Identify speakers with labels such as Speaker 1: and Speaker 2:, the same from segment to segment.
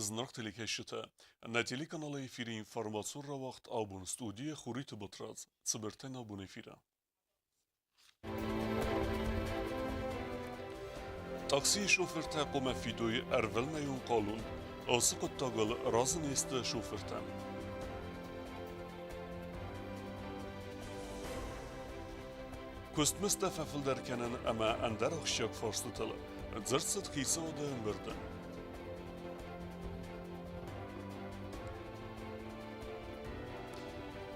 Speaker 1: Зынаргъ телекӕсджытӕ, нӕ телеканалы эфиры информацион рауагъд абон студийӕ Хуриты Батрадз, цыбыртӕн абон эфиры. Таксийы шофыртӕ хъуамӕ фидой ӕрвылмӕйон хъалон. Ацы хъуыддагыл разы не сты шофыртӕ. Куыстмыздтӕ фӕфылдӕр кӕнын ӕмӕ ӕндӕр ахсджиаг фарстытыл дзырд цыд хицауады ӕмбырды.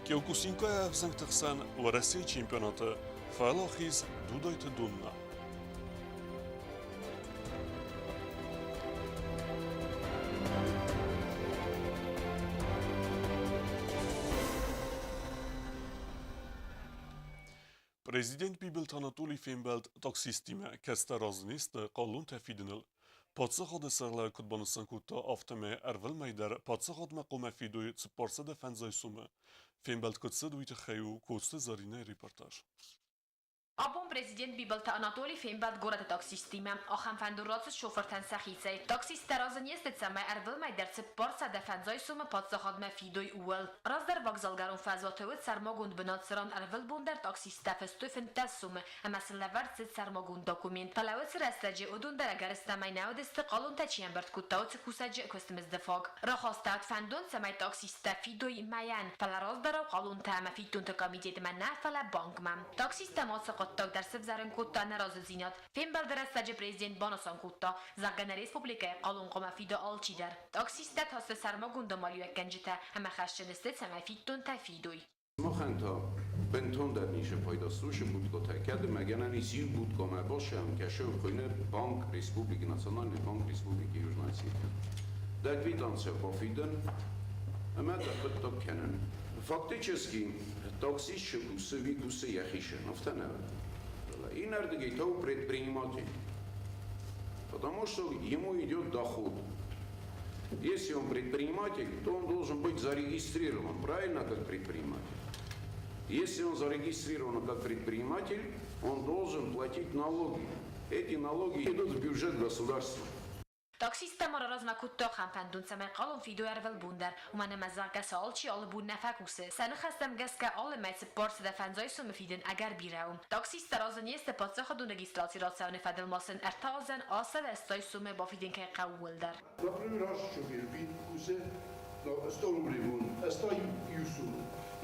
Speaker 1: Киокусинкайы ӕвзӕнгты хсӕн Уӕрӕсейы чемпионаты фӕуӕлахиз Дудайты Донна. Президент Бибылты Анатолий фембӕлд таксисттимӕ, кӕцытӕ разы не сты хъалонтӕ фидыныл. Паддзахады сӕргълӕууӕг куыд банысан кодта, афтӕмӕй ӕрвылмӕй дӕр паддзахадмӕ хъуамӕ фидой 450 суммы. Фембӕлд куыд цыд, уый тыххӕй у Коцты Зӕринӕйы репортаж.
Speaker 2: Абон президент Бибылты Анатолий фембӕлд горӕты таксисттимӕ. Ахӕм фӕндон рацыд шофыртӕн сӕхицӕй. Таксисттӕ разы не сты, цӕмӕй ӕрвылмӕй дӕр 450 сомы паддзахадмӕ фидой, ууыл. Раздӕр вокзалгӕрон фӕзуаты уыд сӕрмагонд бынат, цыран ӕрвылбон дӕр таксисттӕ фыстой 15 сомы ӕмӕ сын лӕвӕрд цыд сӕрмагонд документ. Фӕлӕ уыцы рӕстӕджы уыдон дӕр ӕгӕрыстӕмӕй нӕ уыдысты, хъалонтӕ чи ӕмбырд кодта, уыцы кусӕджы куыстмызды фаг. Рахастӕуыд фӕндон, цӕмӕй таксисттӕ фидой мӕйӕн, фӕлӕ раздӕрау хъалонтӕ ӕмӕ фиддонты комитетмӕ нӕ, фӕлӕ банкмӕ. Таксисттӕм ацы хъуыддаг дӕр сывзӕрын кодта нӕразыдзинад. Фембӕлды рӕстӕджы президент банысан кодта, зӕгъгӕ, нӕ республикӕйы хъалон хъуамӕ фида алчидӕр. Таксисттӕ та сты сӕрмагонд амалиуӕггӕнджытӕ ӕмӕ хӕсджын сты, цӕмӕй фиддонтӕ фидой.
Speaker 3: Махӕн та бынтондӕр ницы пайда слушы будкотӕ, кӕд ӕмӕ гӕнӕн ис иу будкомӕ бассӕуын, кӕсы хуыйны Банк Республики, Национальный банк Республики Южная Осетия. Дӕ квитанция бафидын ӕмӕ дӕ хъуыддаг кӕнын. Фактически таксист кусы, уый кусы йӕхицӕн, афтӕ нӕ? Иннӕрдыгӕй та у предприниматель, потому что ему идет доход. Если он предприниматель, то он должен быть зарегистрирован, правильно, как предприниматель. Если он зарегистрирован как предприниматель, он должен платить налоги. Эти налоги идут в бюджет государства.
Speaker 2: Таксисттӕ ма раразмӕ кодтой ахӕм фӕндон, цӕмӕй хъалон фидой ӕрвылбон дӕр, уымӕн ӕмӕ, зӕгъгӕ, сӕ алчи алы бон нӕ фӕкусы. Сӕ ныхӕстӕм гӕсгӕ, алы мӕй 450 сомы фидын ӕгӕр бирӕ у. Таксисттӕ разы не сты паддзахадон регистраци рацӕуыны фӕдыл ма сын ӕртӕ азӕн 180 сомы бафидын кӕй хъӕуы, ууыл дӕр.
Speaker 4: Например, аш чугир кусе 100 рублей вон, 100 сум.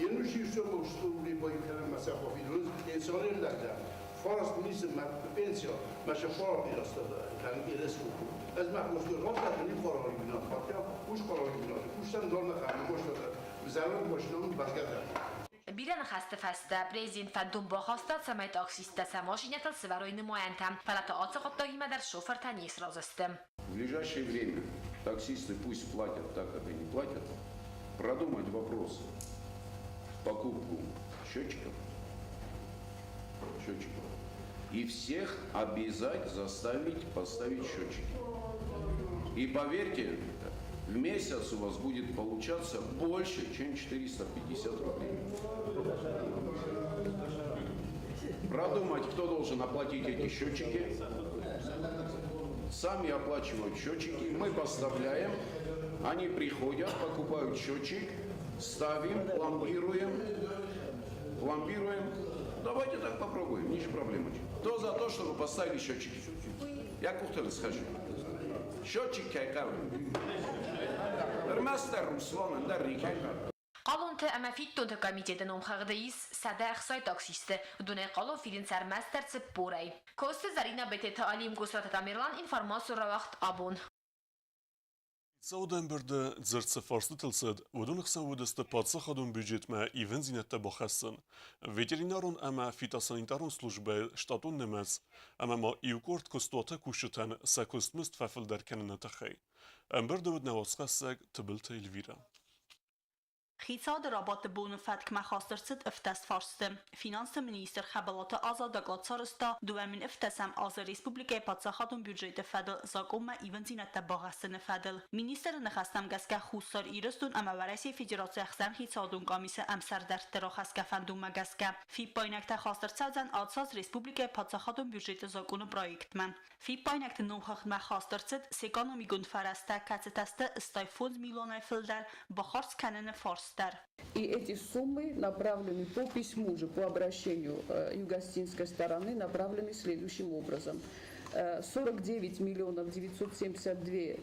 Speaker 4: Енуш 100 100 рублей байкалам масафа фидуз, пенсионер лӕгдӕр. Фарст ницы пенсия, маша фарст кан элес Ez meg most rossz ni qararigina, fatya, уш qararigina, уштан дорна хам, мошта, зарар мошнон базгада.
Speaker 2: Бирӕ ныхӕсты фӕстӕ президент фӕндон бахаста, цӕмӕй таксисттӕ сӕ машинӕтыл сӕвӕрой нымайӕнтӕ, фӕлӕ та ацы хъуыддагимӕ дӕр шофыртӕ не сразы сты.
Speaker 3: В ближайшее время таксисты пусть платят так, как они платят, продумать вопрос покупку счетчиков и всех обязать заставить поставить счетчики. И поверьте, в месяц у вас будет получаться больше, чем 450 рублей. Продумать, кто должен оплатить эти счетчики. Сами оплачивают счетчики, мы поставляем, они приходят, покупают счетчик, ставим, пломбируем, пломбируем. Давайте так попробуем, ничего проблемы. Кто за то, чтобы поставили счетчики? Я кухтел схожу. Счетчик кайкавы. Ӕрмӕстдӕр Руслан, ӕндӕр никӕй.
Speaker 2: Хъалонты ӕмӕ фиддонты комитеты номхыгъды ис 160 таксисты, уыдонӕй хъалон фидынц ӕрмӕстдӕр цыппорӕй. Коцты Зӕринӕ, Бететы Алим, Гуцаты Тамерлан, информацион рауагъд абон.
Speaker 1: Хицауады ӕмбырды дзырд цы фарстытыл цыд, уыдоны хсӕн уыдысты паддзахадон бюджетмӕ ивындзинӕдтӕ бахӕссын, ветеринарон ӕмӕ фитосанитарон службӕйы штатон нымӕц ӕмӕ ма иукъорд куыстуаты кусджытӕн сӕ куыстмызд фӕфылдӕр кӕныны тыххӕй. Ӕмбырды уыд нӕ уацхӕссӕг Тыбылты Эльвирӕ.
Speaker 5: Хицауады рабадты боны фӕткмӕ хаст ӕрцыд 17 фарсты. Финансты министр Хӕбӕлаты Аза доклад сарӕзта 2017 азы республикӕйы паддзахадон бюджеты фӕдыл закъонмӕ ивындзинӕдтӕ бахӕссыны фӕдыл. Министры ныхӕстӕм гӕсгӕ Хуссар Ирыстон ӕмӕ Уӕрӕсейы Федерацийы ӕхсӕн хицауадон къамисы ӕмсӕрдӕртты рахӕсгӕ фӕндонмӕ гӕсгӕ, фиппаинӕгтӕ хаст ӕрцӕудзӕн ацы аз республикӕйы паддзахадон бюджеты закъоны проектмӕ. Фиппаинӕгты номхыгъдмӕ хаст ӕрцыд сэкономигонд фӕрӕзтӕ, кӕцытӕ сты 65 милуанӕй фылдӕр, бахардз кӕныны фарст дӕр.
Speaker 6: И эти суммы направлены по письму же, по обращению югоосетинской стороны, направлены следующим образом. 49 миллионов 972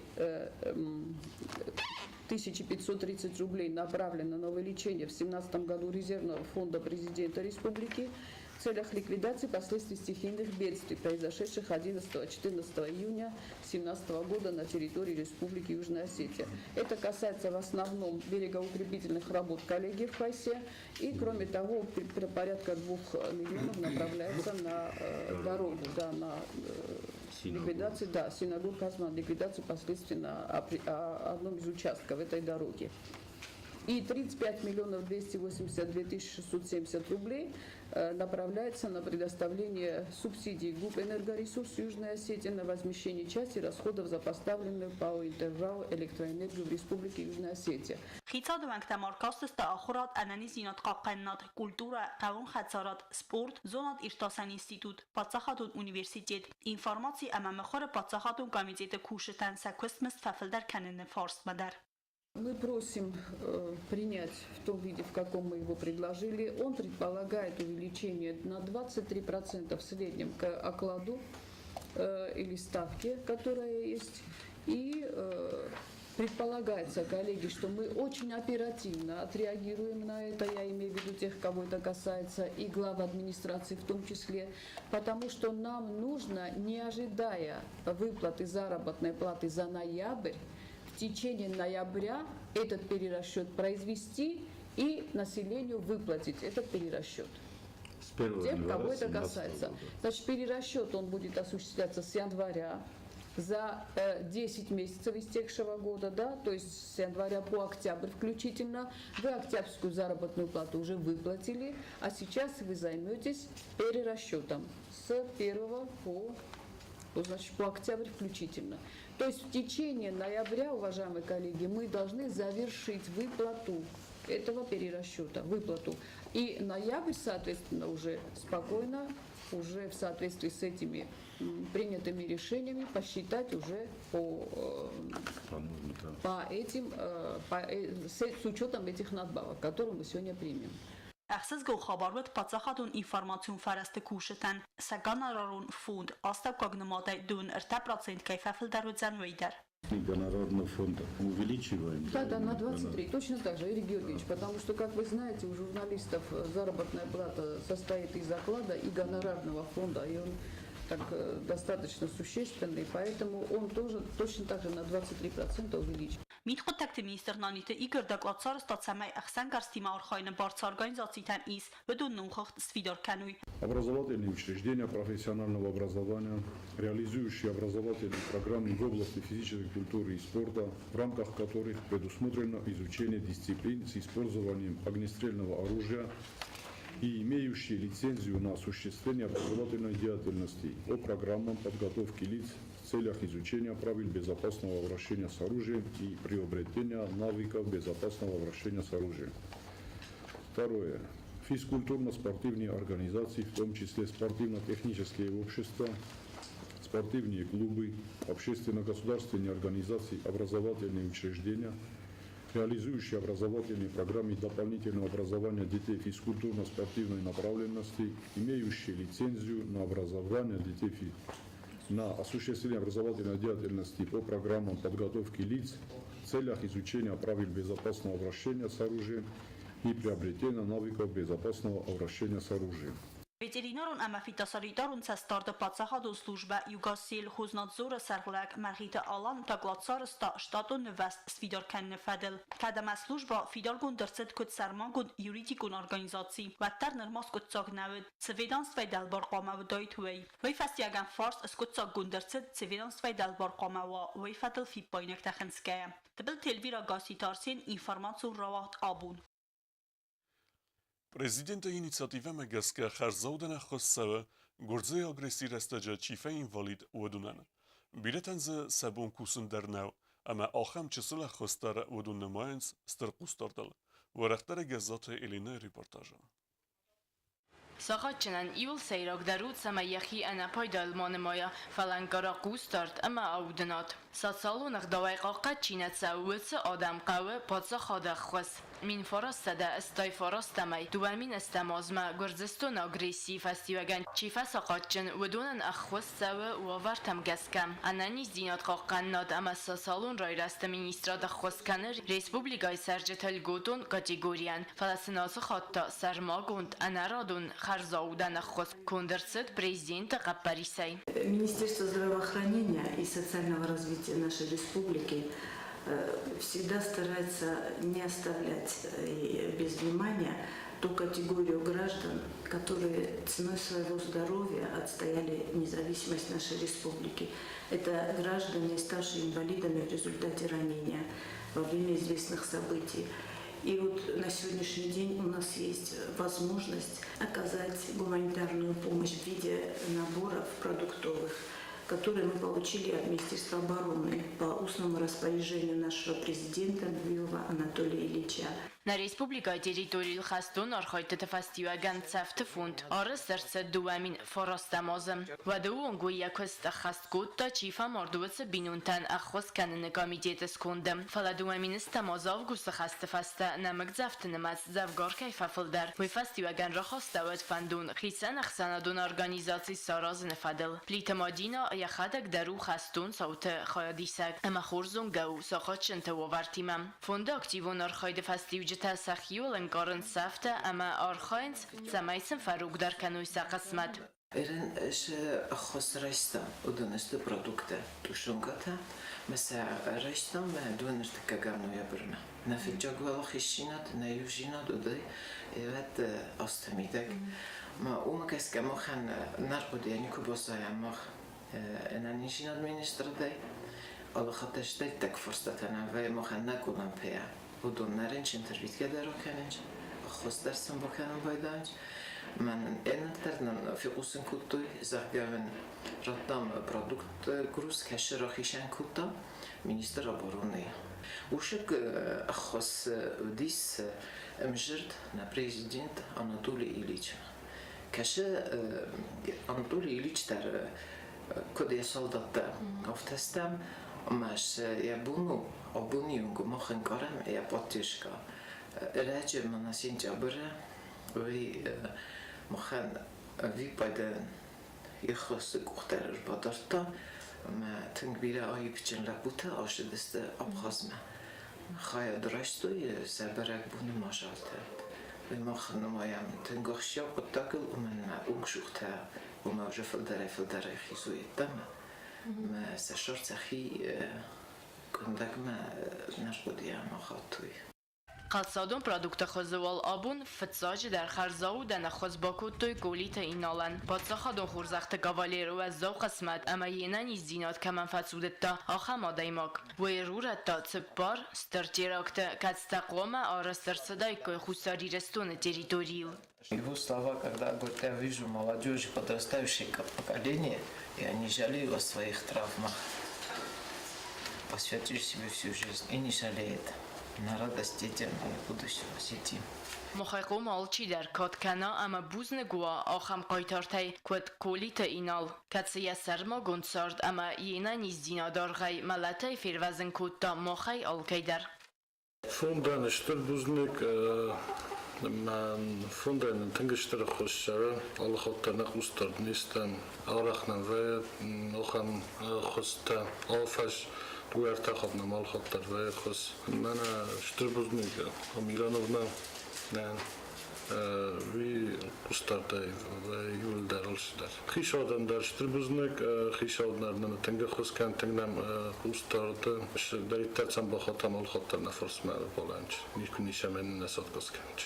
Speaker 6: тысячи 530 рублей направлено на увеличение в 2017 году резервного фонда президента республики в целях ликвидации последствий стихийных бедствий, произошедших 11-14 июня 2017 года на территории Республики Южная Осетия. Это касается в основном берегоукрепительных работ коллегии в Къуайсе. И, кроме того, порядка 2 миллионов направляется на дорогу, да, на ликвидацию, да, Синагур-Казман, ликвидацию последствий на одном из участков этой дороги. И 35 миллионов 282 тысячи 670 рублей направляется на предоставление субсидий ГУП «Энергоресурс» Южной Осетии на возмещение части расходов за поставленную ПАО «Интеррау» электроэнергию в Республике Южная Осетия.
Speaker 5: Хицауады уӕнгтӕ ма ӕркастысты ахуырад, ӕнӕниздзинад хъахъхъӕнынад, культурӕ, хъӕууон хӕдзарад, спорт, зонад-иртасӕн институт, паддзахадон университет, информаци ӕмӕ мыхуыры паддзахадон комитеты кусджытӕн сӕ куыстмызд фӕфылдӕр кӕныны фарстмӕ дӕр.
Speaker 6: Мы просим принять в том виде, в каком мы его предложили. Он предполагает увеличение на 23% в среднем к окладу или ставке, которая есть. И предполагается, коллеги, что мы очень оперативно отреагируем на это, я имею в виду тех, кого это касается, и глав администрации в том числе, потому что нам нужно, не ожидая выплаты заработной платы за ноябрь, в течение ноября этот перерасчет произвести и населению выплатить этот перерасчет.
Speaker 7: С 1
Speaker 6: Тем,
Speaker 7: января
Speaker 6: кого это
Speaker 7: 17
Speaker 6: касается.
Speaker 7: года.
Speaker 6: Значит, перерасчет он будет осуществляться с января за 10 месяцев истекшего года, да, то есть с января по октябрь включительно. Вы октябрьскую заработную плату уже выплатили, а сейчас вы займетесь перерасчетом с 1 по, ну, значит, по октябрь включительно. То есть в течение ноября, уважаемые коллеги, мы должны завершить выплату этого перерасчета, выплату. И ноябрь, соответственно, уже спокойно, уже в соответствии с этими принятыми решениями посчитать уже
Speaker 7: По-моему, да.
Speaker 6: по этим, с учетом этих надбавок, которые мы сегодня примем.
Speaker 5: Ӕхсызгон хабар уыд паддзахадон информацион фӕрӕзты кусджытӕн, сӕ гонорарон фонд астӕуккаг нымадӕй 2,3% кӕй фӕфылдӕр уыдзӕн, уый дӕр.
Speaker 7: Гонорарный фонд увеличиваем.
Speaker 6: Да, на 23. Точно так же, Эрик Георгиевич, потому что, как вы знаете, у журналистов заработная плата состоит из оклада и гонорарного фонда, и он так достаточно существенный, поэтому он тоже точно так же на 23% увеличен.
Speaker 5: Мидхъуыддӕгты министр Наниты Игорь доклад сарӕзта, цӕмӕй ӕхсӕнгӕрзтимӕ архайыны бар цы организацитӕн ис, уыдон номхыгъд сфидар кӕной.
Speaker 8: Образовательные учреждения профессионального образования, реализующие образовательные программы в области физической культуры и спорта, в рамках которых предусмотрено изучение дисциплин с использованием огнестрельного оружия и имеющие лицензию на осуществление образовательной деятельности по программам подготовки лиц в целях изучения правил безопасного обращения с оружием и приобретения навыков безопасного обращения с оружием. Второе. Физкультурно-спортивные организации, в том числе спортивно-технические общества, спортивные клубы, общественно-государственные организации, образовательные учреждения, реализующие образовательные программы дополнительного образования детей физкультурно-спортивной направленности, имеющие лицензию на образование детей на осуществление образовательной деятельности по программам подготовки лиц в целях изучения правил безопасного обращения с оружием и приобретения навыков безопасного обращения с оружием.
Speaker 5: Ветеринарон ӕмӕ фитосанитарон цӕстдарды паддзахадон службӕ Югоссельхознадзор-ы сӕргълӕууӕг Мӕргъиты Алан доклад сарӕзта штатон нывӕзт сфидар кӕныны фӕдыл. Кӕд ӕмӕ службӕ фидаргонд ӕрцыд куыд сӕрмагонд юридикон организаци, уӕддӕр нырма скъуыддзаг нӕ уыд, цы ведомствӕйы дӕлбар хъуамӕ уыдаид, уый. Уый фӕстиуӕгӕн фарст скъуыддзаггонд ӕрцыд, цы ведомствӕйы дӕлбар хъуамӕ уа, уый фӕдыл фиппаинӕгтӕ хынцгӕйӕ. Тыбылты Эльвира Гасситы Арсен информацион рауагъд абон.
Speaker 1: Президенты инициативӕмӕ гӕсгӕ хӕрзаудӕн ӕххуыс цӕуы, гуырдзыйы агрессийы рӕстӕджы чи фӕинвалид, уыдонӕн. Бирӕтӕн дзы сӕ бон кусын дӕр нӕу, ӕмӕ ахӕм чысыл ӕххуыс дӕр уыдон нымайынц стыр хъусдардыл. Уӕрӕхдӕр Гӕззаты Элинӕйы репортажы.
Speaker 9: Сахатджынӕн иуыл сӕйрагдӕр у, цӕмӕй йӕхи ӕнӕпайдайыл ма нымайа, фӕлӕ ӕнкъара хъусдард ӕмӕ аудынад. Социалон ӕгъдауӕй хъахъхъӕд чи нӕ цӕуы, уыцы адӕм хъӕуы паддзахады ӕххуыс. 1989-ӕй 2008 азмӕ Гуырдзыстоны агрессийы фӕстиуӕгӕн чи фӕсахъатджын, уыдонӕн ӕххуыс цӕуы уавӕртӕм гӕсгӕ. Ӕнӕниздзинад хъахъхъӕнынад ӕмӕ социалон райрӕзты министрад ӕххуыс кӕны республикӕйы цӕрджыты льготон категорийӕн, фӕлӕ сын ацы хатт та сӕрмагонд ӕнӕрадон хӕрзаудӕн ӕххуыс конд ӕрцыд президенты хъӕппӕрисӕй.
Speaker 10: Министерство здравоохранения и социального развития нашей республики всегда старается не оставлять без внимания ту категорию граждан, которые ценой своего здоровья отстояли независимость нашей республики. Это граждане, ставшие инвалидами в результате ранения во время известных событий. И вот на сегодняшний день у нас есть возможность оказать гуманитарную помощь в виде наборов продуктовых, которые мы получили от Министерства обороны по устному распоряжению нашего президента Набиева Анатолия Ильича.
Speaker 9: Нӕ республикӕйы территорийыл хӕстон архайдтыты фӕстиуӕгӕн цӕфты фонд арӕзт ӕрцыд 2009 азы. Уӕды онг уый йӕ куыст ӕххӕст кодта, чи фӕмард, уыцы бинонтӕн ӕххуыс кӕныны комитеты сконды. Фӕлӕ 2010 азы августы хӕсты фӕстӕ нӕмыгдзӕфты нымӕц дзӕвгар кӕй фӕфылдӕр, уый фӕстиуӕгӕн рахастӕуыд фӕндон хицӕн ӕхсӕнадон организаци саразыны фӕдыл. Плиты Мадинӕ йӕхӕдӕг дӕр у хӕстон цауты хайадисӕг ӕмӕ хорз зонгӕ у сахатджынты уавӕртимӕ. Фонды активон архайды фӕстиуджытӕ сӕхиуыл ӕнкъарынц цӕфтӕ ӕмӕ архайынц, цӕмӕй сын фӕрогдӕр кӕной сӕ хъысмӕт.
Speaker 11: Эрен сӕ ӕххуыс райста, уыдон сты продукттӕ, тушенкӕтӕ, мӕ сӕ райстам мӕ дыууын ӕртыккӕгӕм ноябрмӕ. Нӕ фыццаг уӕлахиздзинад, нӕ иудзинад уыдӕй ӕвӕд азты мидӕг. Ма уымӕ гӕсгӕ махӕн нӕ рхъуыдыйӕ никуы баззайӕм мах ӕнӕниздзинад министрадӕй. Алы хатт ӕстӕйттаг фарстатӕ нӕм вӕййы махӕн нӕ къуылымпыйӕ. Уыдон нӕ рынчынты рвитгӕ дӕр акӕнынц, ӕххуыс дӕр сын бакӕнын байдайынц. Мӕнӕн ӕнӕддӕр нын фехъусын кодтой, зӕгъгӕ мын радтам продукт груз, кӕсы рахицӕн кодта министр обороны. Уыцы ӕххуыс уыдис ӕмзырд нӕ президент Анатолий Ильич. Кӕсы Анатолий Ильич дӕр куыд йӕ солдаттӕ, афтӕ стӕм, ӕмӕ йӕ бон у, абоны онг мах ӕнкъарӕм йӕ поддержка. Ӕрӕджы мӕнӕ сентябры уый махӕн ӕвиппайды йӕхи къухтӕ ӕрбадардта ӕмӕ тынг бирӕ аипджын лӕппутӕ ацыдысты Абхазмӕ. Хайад райстой сӕ бӕрӕгбоны мадзалтӕ. Уый мах нымайӕм тынг ахсджиаг хъуыддагыл, уымӕн ӕмӕ уынгсугтӕ уымӕ уже фылдӕрӕй-фылдӕрӕй хизой йеддӕмӕ. Мӕ сӕ сӕр сӕхи къуындӕгмӕ нӕ рхъуыдыйӕ ма хаудтой.
Speaker 9: Хъӕлцадон продукты хуызы уал абон фыццаджыдӕр хӕрзаудӕн ӕххуыс бакодтой Колиты Иналӕн. Паддзахадон хорзӕхты кавалер уӕззау хъысмӕт ӕмӕ йе нӕниздзинад кӕмӕн фӕцудыдта, ахӕм адӕймаг. Уый ӕрурӕдта цыппар стыр теракты, кӕцытӕ хъуамӕ арӕзт ӕрцыдаиккой Хуссар Ирыстоны территорийыл.
Speaker 11: Его слова, когда, говорит, я вижу молодежи, подрастающее поколение, и они жалеют о своих травмах, посвятили себе всю жизнь и не жалеет. На радость детям и будущего сети.
Speaker 9: Махӕй хъуамӕ алчидӕр кад кӕна ӕмӕ бузныг уа ахӕм хъайтартӕй, куыд Колиты Инал, кӕцы йӕ сӕрмагонд цард ӕмӕ йе нӕниздзинады аргъӕй мӕлӕтӕй фервӕзын кодта махӕй алкӕй дӕр.
Speaker 12: Фондӕн стыр бузныг. Мӕн фондӕн тынг стыр ӕххуыс цӕры. Алы хатт дӕр нӕ хъусдард не стӕм. Арӕх нӕм вӕййы ахӕм ӕххуыстӕ. Алфӕз дыууӕ-ӕртӕ хатт нӕм алы хатт дӕр вӕййы ӕххуыс. Мӕнӕ стыр бузныг Милановна нӕ. Уый хъусдардӕй иууылдӕр алцыдӕр. Хицауадӕн дӕр стыр бузныг, хицауад дӕр нын тынг ӕххуыс кӕны, тынг нӕм хъусдард. Дӕриддӕр сӕм бахатам, алхатт дӕр нӕ фарсмӕ ӕрбалӕнч, никуы ницӕмӕн нын нӕ садгас кӕнынц.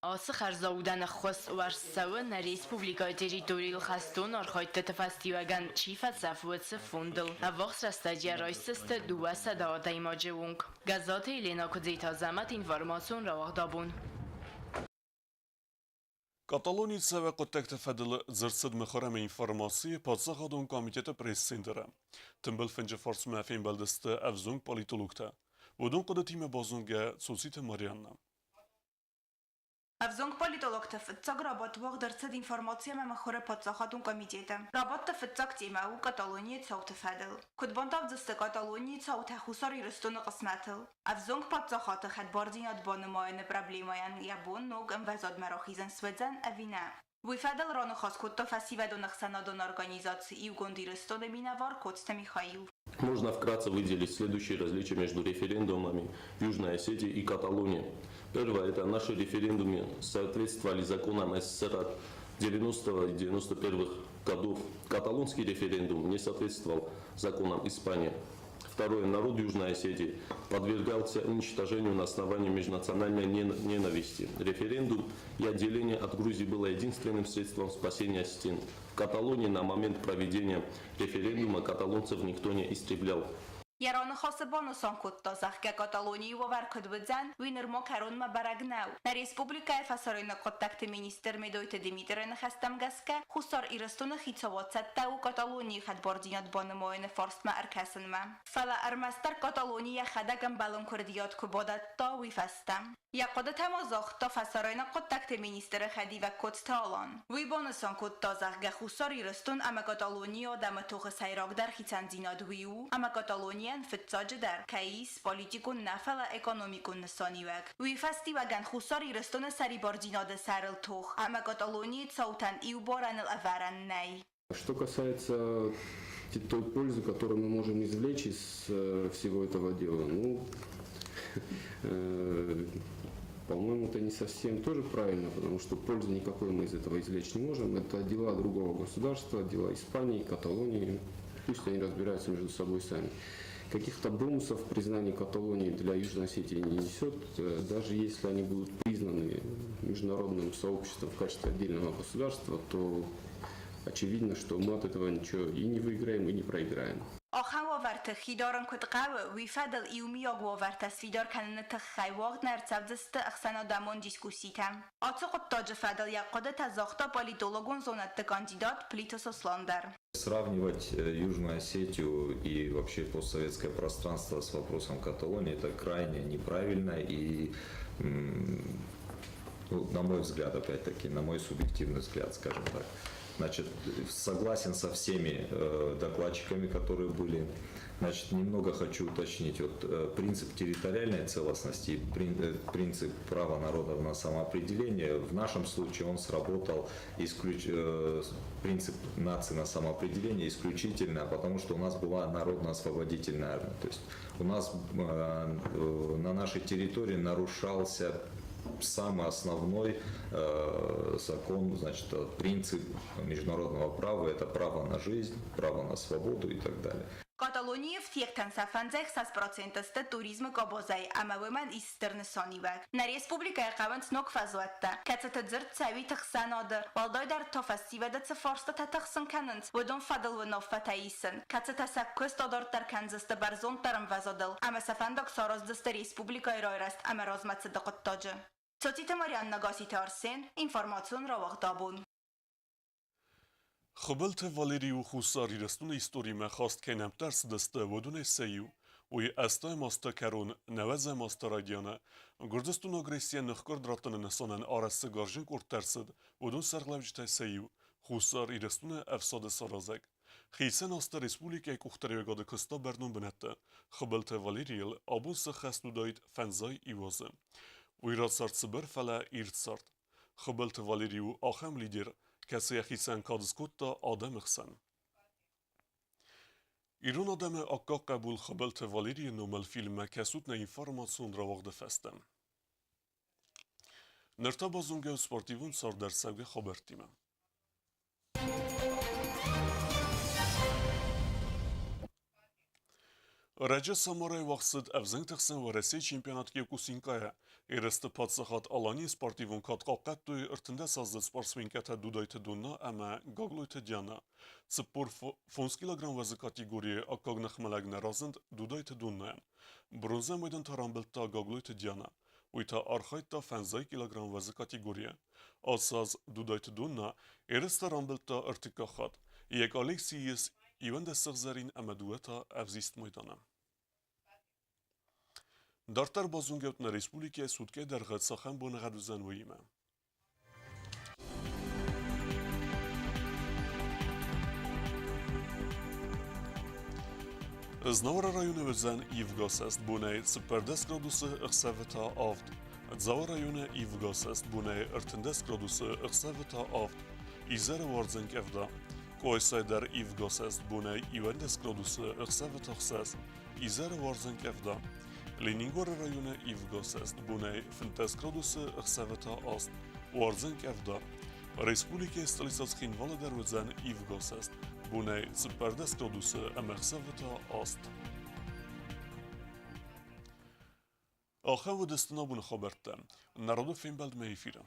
Speaker 9: Ацы хӕрзаудӕн ӕххуыс уӕрст цӕуы нӕ республикӕйы территорийыл хӕстон архайдтыты фӕстиуӕгӕн чи фӕцӕф, уыцы фондыл. Ӕввахс рӕстӕджы райсдзысты 200 адӕймаджы онг. Гӕззаты Еленӕ Куыдзиты Азӕмӕт, информацион рауагъдабон.
Speaker 1: Каталонийы цӕуӕг хъуыддӕгты фӕдыл дзырд цыд мыхуыр ӕмӕ информацийы паддзахадон комитеты пресс-центры. Тымбыл фынджы фарсмӕ фембӕлдысты ӕвзонг политологтӕ. Уыдон хъуыдытимӕ базонгӕ Цоциты Марианна.
Speaker 5: Ӕвзонг политологты фыццаг рабадт уагъд ӕрцыд информаци ӕмӕ мыхуыры паддзахадон комитеты. Рабадты фыццаг темӕ у Каталонийы цауты фӕдыл. Куыд бандавдзысты Каталонийы цаутӕ Хуссар Ирыстоны хъысмӕтыл? Ӕвзонг паддзахады хӕдбардзинад банымайыны проблемӕйӕн йӕ бон ног ӕмвӕзадмӕ рахизын суыдзӕн ӕви нӕ? Уый фӕдыл раныхас кодта фӕсивӕдон ӕхсӕнадон организаци Иугонд Ирыстоны минӕвар Коцты Михаил.
Speaker 13: Можно вкратце выделить следующие различия между референдумами в Южной Осетии и Каталонии. Первое – это наши референдумы соответствовали законам СССР от 90-го и 91-х годов. Каталонский референдум не соответствовал законам Испании. Второе. Народ Южной Осетии подвергался уничтожению на основании межнациональной ненависти. Референдум и отделение от Грузии было единственным средством спасения осетин. В Каталонии на момент проведения референдума каталонцев никто не истреблял.
Speaker 5: Йӕ раныхасы банысан кодта, зӕгъгӕ, Каталонийы уавӕр куыд уыдзӕн, уый нырма кӕронмӕ бӕрӕг нӕу. Нӕ республикӕйы фӕсарӕйнаг хъуыддӕгты министр Медойты Димитры ныхӕстӕм гӕсгӕ, Хуссар Ирыстоны хицауад цӕттӕ у Каталонийы хӕдбардзинад банымайыны фарстмӕ ӕркӕсынмӕ. Фӕлӕ ӕрмӕстдӕр Каталони йӕхӕдӕг ӕмбӕлон куырдиат куы бадӕтта, уый фӕстӕ. Йӕ хъуыдытӕ ма загъта фӕсарӕйнаг хъуыддӕгты министры хӕдивӕг Коцты Алан. Уый банысан кодта, зӕгъгӕ, Хуссар Ирыстон ӕмӕ Каталонийы адӕмы тохы сӕйрагдӕр хицӕндзинад уый у, ӕмӕ Каталонийӕн фыццаджыдӕр кӕй ис политикон нӕ, фӕлӕ экономикон нысаниуӕг. Уый фӕстиуӕгӕн Хуссар Ирыстоны сӕрибардзинады сӕрыл тох ӕмӕ Каталонийы цаутӕн иу барӕныл ӕвӕрӕн нӕй.
Speaker 14: Что касается той пользы, которую мы можем извлечь из всего этого дела, ну, по-моему, это не совсем тоже правильно, потому что пользы никакой мы из этого извлечь не можем. Это дела другого государства, дела Испании, Каталонии. Пусть они разбираются между собой сами. Каких-то бонусов признание Каталонии для Южной Осетии не несет, даже если они будут признаны международным сообществом в качестве отдельного государства, то очевидно, что мы от этого ничего и не выиграем, и не проиграем.
Speaker 5: Ахӕм уавӕрты хи дарын куыд хъӕуы, уый фӕдыл иумиаг уавӕртӕ сфидар кӕныны тыххӕй уагъд нӕ ӕрцӕудзысты ӕхсӕнадӕмон дискусситӕ. Ацы хъуыддаджы фӕдыл йӕ хъуыдытӕ загъта политологон зонӕдты кандидат Плиты Сослан дӕр.
Speaker 15: Сравнивать Южную Осетию и вообще постсоветское пространство с вопросом Каталонии – это крайне неправильно и, ну, на мой взгляд, опять-таки, на мой субъективный взгляд, скажем так. Значит, согласен со всеми докладчиками, которые были. Значит, немного хочу уточнить. Вот, принцип территориальной целостности и принцип права народа на самоопределение, в нашем случае он сработал принцип нации на самоопределение исключительно, потому что у нас была народно-освободительная армия. То есть у нас на нашей территории нарушался самый основной закон, значит, принцип международного права – это право на жизнь, право на свободу и так далее.
Speaker 5: Каталонийы ӕфтиӕгтӕн сӕ 56% сты туризмы къабазӕй ӕмӕ уымӕн ис стыр нысаниуӕг. Нӕ республикӕйы хъӕуынц ног фӕзуӕттӕ, кӕцыты дзырд цӕуид ӕхсӕнады, уӕлдайдӕр та фӕсивӕды цы фарстытӕ тыхсын кӕнынц, уыдон фӕдыл уынаффӕтӕ исын, кӕцытӕ сӕ куыст адарддӕр кӕндзысты бӕрзонддӕр ӕмвӕзадыл ӕмӕ сӕ фӕндаг сараздзысты республикӕйы райрӕзт ӕмӕ размӕцыды хъуыддаджы. Цоциты Марианна, Гасситы Арсен, информацион рауагъдабон.
Speaker 1: Хуыбылты Валери у Хуссар Ирыстоны историмӕ хаст кӕй нӕмттӕ ӕрцыдысты, уыдонӕй сӕ иу. Уый 80-ӕм азты кӕрон 90-ӕм азты райдианы Гуырдзыстоны агрессийӕн ныхкъуырд раттыны нысанӕн арӕзт цы гарзджын къордтӕ ӕрцыд, уыдон сӕргълӕуджытӕй сӕ иу, Хуссар Ирыстоны ӕфсады саразӕг. Хицӕн азты республикӕйы къухдариуӕгады куыста бӕрнон бынӕтты. Хуыбылты Валерийыл абон цы хӕст уыдаид фӕндзай иу азы. Уый рацард цыбыр, фӕлӕ ирд цард. Хуыбылты Валерий у ахӕм лидер, кӕцы йӕхицӕн кад скодта адӕмы хсӕн. Ирон адӕмы аккаг хъӕбул Хуыбылты Валерийы номыл фильммӕ кӕсут нӕ информацион рауагъды фӕстӕ. Ныр та базонгӕ у спортивон цардӕрцӕугӕ хабӕрттимӕ. Ӕрӕджы Самарайы уагъд цыд ӕвзӕнгты хсӕн Уӕрӕсейы чемпионат Киокусинкайӕ. Ерысты паддзахад Аланийы спортивон кад хъахъхъӕдтой 13-аздзыд спортсменкӕтӕ Дудайты Донна ӕмӕ Гаглойты Диана. 45 килограмм уӕзы категорийы аккаг ныхмӕлӕг нӕ разынд Дудайты Доннайӕн. Бронзӕ майдан та рамбылдта Гаглойты Диана. Уый та архайдта 50 килограмм уӕзы категорийы. Ацы аз Дудайты Донна ерыстӕ рамбылдта ӕртыккаг хатт. Йӕ коллекцийы ис 11 сыгъзӕрин ӕмӕ дыууӕ та ӕвзист майданы. Дарддӕр базонгӕут нӕ республикӕйы суткӕйы дӕргъы цахӕм боныгъӕд уыдзӕн, уыимӕ. Знауыры районы уыдзӕн ивгӕ бонӕй 14 градусы, ӕхсӕвы та авд. Дзауы районы ивгӕ бонӕй 13 градусы, ӕхсӕвы та авд. Изӕры уардзӕн къӕвда. Къуайсайы дӕр ивгӕ бонӕй 11 градусы, ӕхсӕвы та 6. Изӕры уардзӕн къӕвда. Ленингоры районы ивгӕ бонӕй 15 градусы, ӕхсӕвы та 8. Уардзӕн къӕвда. Республикӕйы столицӕ Цхинвалы дӕр уыдзӕн ивгӕ бонӕй 14 градусы ӕмӕ ӕхсӕвы та 8. Ахӕм уыдысты нӕ абоны хабӕрттӕ. Народы фембӕлдмӕ эфиры.